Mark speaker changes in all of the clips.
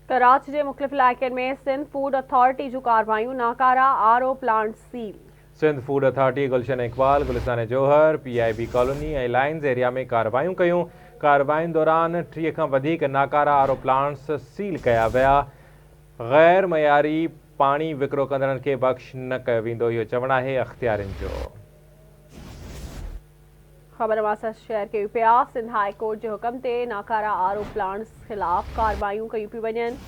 Speaker 1: ڪراچي جي مختلف علائقن ۾ سنڌ فوڊ اٿارٽي جون ڪارروايون، ناڪارا R O plant seal.
Speaker 2: Sindh food authority Gulshan Iqbal, Gulistan Jauhar, P I B colony ۽ lines area ۾ ڪارروايون ڪيون، ڪاررواين دوران 30 کان وڌيڪ ناڪارا آر او پلانٽس سيل ڪيا ويا، غير معياري پاڻي وڪرو ڪندڙن کي بخش نه ڪيو ويندو، اهو چوڻ آهي اختيارين جو.
Speaker 1: خبر اوهان سان شيئر ڪيون پيا، سنڌ هاء ڪورٽ جي حڪم تي ناڪارا آر او پلانٽس خلاف ڪارروايون ڪيون پيون وڃن.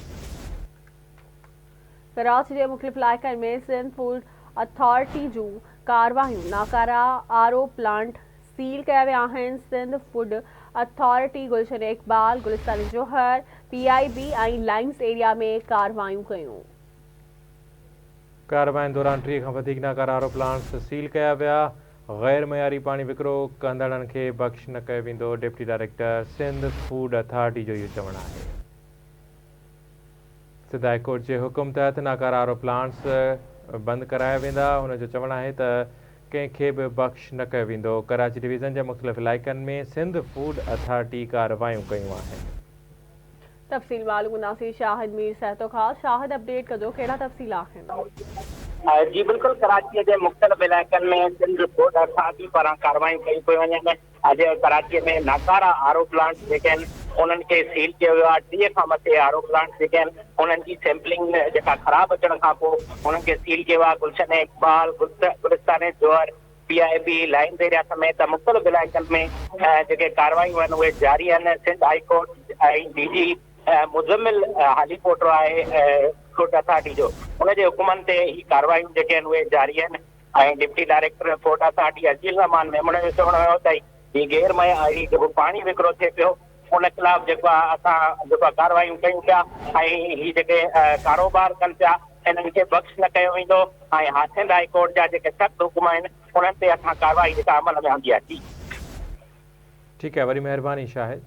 Speaker 1: ڪراچي جي مختلف علائقن ۾ سنڌ فوڊ اٿارٽي جون ڪارروايون، ناڪارا آر او پلانٽ سيل ڪيا ويا آهن. Sindh food authority Gulshan Iqbal, Gulistan Jauhar, P I B ۽ lines area ۾ ڪارروايون ڪيون.
Speaker 2: ڪاررواين دوران 30 کان وڌيڪ ناڪارا آر او پلانٽس سيل ڪيا ويا. غير معياري پاڻي وڪرو ڪندڙن کي بخش نه ڪيو ويندو، deputy director Sindh food authority جو اهو چوڻ آهي. سنڌ هاء ڪورٽ جي حڪم تحت ناڪارا آر او پلانٽس بند ڪرايا ويندا، هن جو چوڻ آهي ته ڪنهن کي به بخش نه ڪيو ويندو، ڪراچي ڊويزن جي مختلف علائقن ۾ سنڌ فوڊ اٿارٽي ڪارروايون ڪيون آهن.
Speaker 1: تفصيل معلوم ڪنداسين شاهد مير سهتو کان، شاهد اپڊيٽ ڪجو ڪهڙا تفصيل آهن.
Speaker 3: جي بلڪل ڪراچي جي مختلف علائقن ۾ سنڌ فوڊ اٿارٽي پاران ڪارروايون ڪيون پيون وڃن اڄ ڪراچي ۾ ناڪارا آر او پلانٽس جيڪي آهن انهن کي سيل ڪيو ويو آهي 30 کان مٿي آر او پلانٽس جيڪي آهن انهن جي سيمپلنگ جيڪا خراب اچڻ کان پوء انهن کي سيل ڪيو آهي Gulshan Iqbal Gulistan Jauhar P I B lines area سميت مختلف علائقن ۾ جيڪي ڪارروايون آهن اهي جاري آهن Sindh high court ۽ D G Muzammil Halepoto آهي فوڊ اٿارٽي جو ان جي حڪمن تي هي ڪارروايون جيڪي آهن اهي جاري آهن ۽ ڊپٽي ڊائريڪٽر فوڊ اٿارٽي عزيز الرحمان ميمڻ جو چوڻ هيو ته هي غير معياري جيڪو پاڻي وڪرو ٿئي پيو ان خلاف جيڪو آهي اسان جيڪو آهي ڪارروايون ڪيون پيا ۽ هي جيڪي ڪاروبار ڪن پيا انهن کي بخش نه ڪيو ويندو ۽ ها سنڌ هائي ڪورٽ جا جيڪي سخت حڪم آهن انهن تي اسان ڪارروائي جيڪا عمل ۾ آندي آهي.
Speaker 2: ٺيڪ آهي وڏي مهرباني شاهد.